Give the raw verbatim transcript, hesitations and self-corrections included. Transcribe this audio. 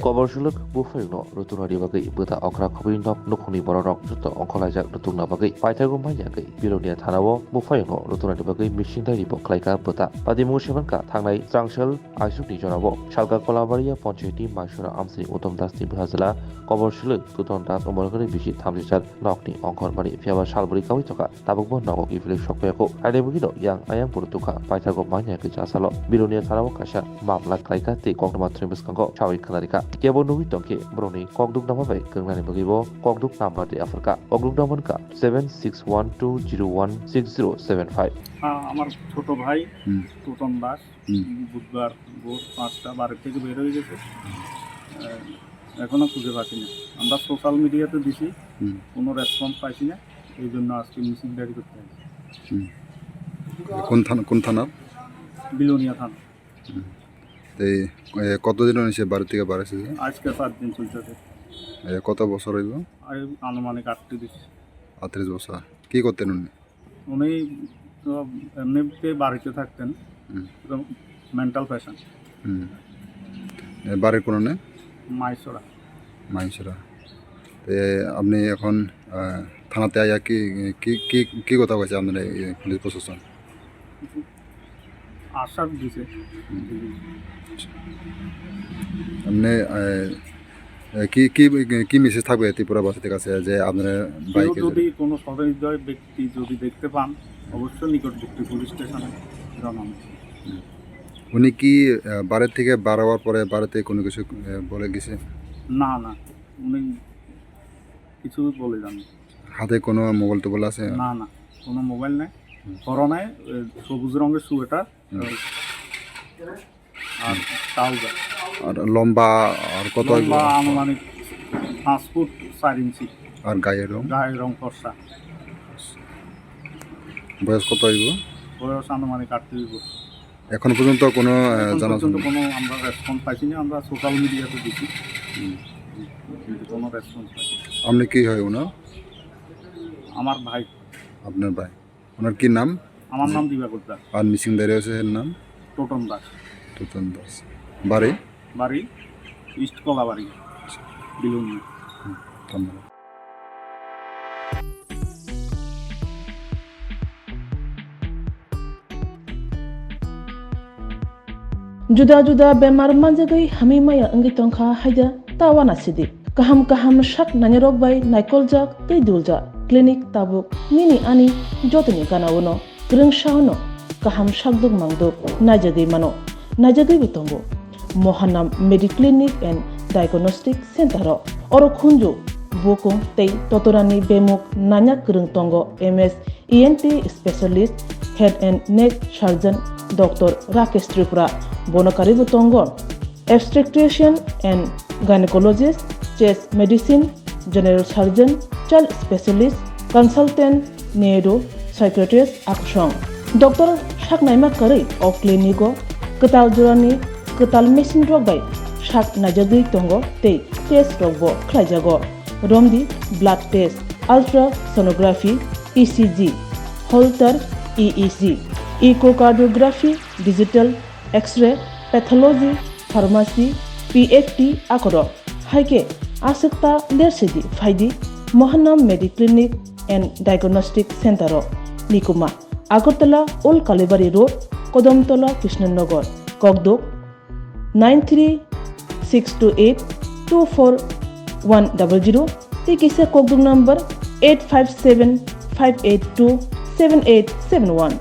Kobor suluk buphayungno rutukna bagwi bwta okra khobwi nok nukhungni bororok joto ongkhorlaijak rutukna bagwi paithago manya khe Bilonia thanao buphayungno rutukna bagwi mising diary bo khlaikha bwta. Padimung sebankha thangnai chwrangsal aisukni jorao Salka Kolabaria Panchayati Maisora Amsini Uttom Dasni bwsajwla kobor suluk Tuton Das umorgani bisi thamsisar nokni ongkhormani phiyaba salbwrwi kaui tongkha. Tabukbo nogo kiphilwi sokphaiyakho. Haini bagwino yang ayang phuru tukha, paithago manya khe chasalo Bilonia thanao kaisa mamla khlaikha tei koktwma thwngwi bwskango sawi khwnarikha. Kebo nugwi tongkhe borokni kokduk namba bai kwrwngnani bagwibo kokduk number de apharkha. Kokduk number wngkha seven six one two zero one six zero seven five. হ্যাঁ, আমার ছোট ভাই হুম। তুতন দাস হুম। বুধবার ভোর পাঁচটা বাড়ি থেকে বের হয়ে গেছে। আহ, এখনো খুঁজে পাচ্ছি না। আমরা সোশ্যাল মিডিয়াতে দিছি, হুম। কোনো রেসপন্স পাইছি না, এই জন্য আজকে মিসিং ডায়েরি করতে হবে। হুম। কোন থানা, কোন থানা? বিলোনিয়া থানা। হুম। এই, এ, কতদিন হয়েছে বাড়ি থেকে বার হয়েছে? আজকে চার দিন চলতেছে। এ, কত বছর হইব? আর আনুমানিক আটত্রিশ। আটত্রিশ বছর। কি করতেন উনি? উনি তো এমনিতে বাড়িতে থাকতেন, হুম। তো মেন্টাল পেশেন্ট। হুম। এ, বাড়ির কোনো নেই? মাইসোরা। মাইসোরা। তে আপনি এখন, আহ, থানাতে আইয়া কি, কি, কি, কি কথা কইছে আপনার এই পুলিশ প্রশাসন? আশ্বাস দিছে। হুম। আপনি, আহ, এ, কি, কি, কি মেসেজ থাকবে ত্রিপুরাবাসীদের কাছে যে আপনারা কেউ বাইকে যদি কোনো সহৃদয় ব্যক্তি যদি দেখতে পান, অবশ্যই নিকটবর্তী পুলিশ স্টেশনে জানান। হুম। উনি কি, আহ, বাড়ি থেকে বার হওয়ার পরে বাড়িতে কোনো কিছু, আহ, বলে গেছে? না, না, উনি কিছু বলে যাননি। হাতে কোনো মোবাইল টোবাইল আছে? না, না, কোনো মোবাইল নাই। হুম। পরনে, এ, সবুজ রঙের সোয়েটার, হুম। আর ট্রাউজার। আর লম্বা আর কত হইব? লম্বা আনুমানিক পাঁচ ফুট চার ইঞ্চি। আর গায়ের রং? গায়ের রং ফর্সা। বয়স কত হইব? বয়স আনুমানিক আটত্রিশ বছর। এখন পর্যন্ত কোনো, আহ, এখন জানা পর্যন্ত সম্ভব? কোনো আমরা রেসপন্স পাইছি না, আমরা সোশ্যাল মিডিয়াতে দিছি। হুম। কিন্তু কোনো রেসপন্স পাইনি। আপনি কি হয় ওনার? আমার ভাই। আপনার ভাই। ওনার কি নাম? আমার নাম দিবাকর দাস। আর মিসিং ডায়েরি আছে এর নাম? টোটন দাস। টোটন দাস। বাড়ি? বাড়ি ইস্ট কলাবাড়ি, বিলুনিয়া। হুম, ধন্যবাদ। Juda juda bemar manjagwi hamwi maya wngwi tongkha haida ta uanasidi. Kaham kaham sak nainarok bai naikoljak tei duljak clinic tabuk nini ani jotoni gana-o no kwrwngsa-o no kaham sakduk mangduk naijagwi mano, naijagwibo tongo. Mohanam Mediclinic and Diagnostic Center-o oro khunju, bukung tei totorani bemuk nanya kwrwng tongo M S E N T specialist, head and neck surgeon Doctor Rakesh Tripura, bono karwibo tongo obstetrician and gynecologist, chest medicine, general surgeon, child specialist, consultant, neuro, psychiatrist, akusong. Doctor saknaima karwi o clinic-o kwtal jorani kwtal machine rok bai sak naijagwi tongo tei test rokbo khlaijago. Romdi blood test, ultrasonography, E C G, Holter E E G, echocardiography, digital X-ray, pathology, pharmacy, P F T akorok. Hai khe aswk ta lersidi phaidi Mohanam Mediclinic and Diagnostic Center-o. Nikuma, Agartala Old Kalibari Road, Kodamtola, Krishnanagar, Kokduk, nine three six two eight two four one double zero, tei kisa kokduk number eight five seven five eight two seven eight seven one.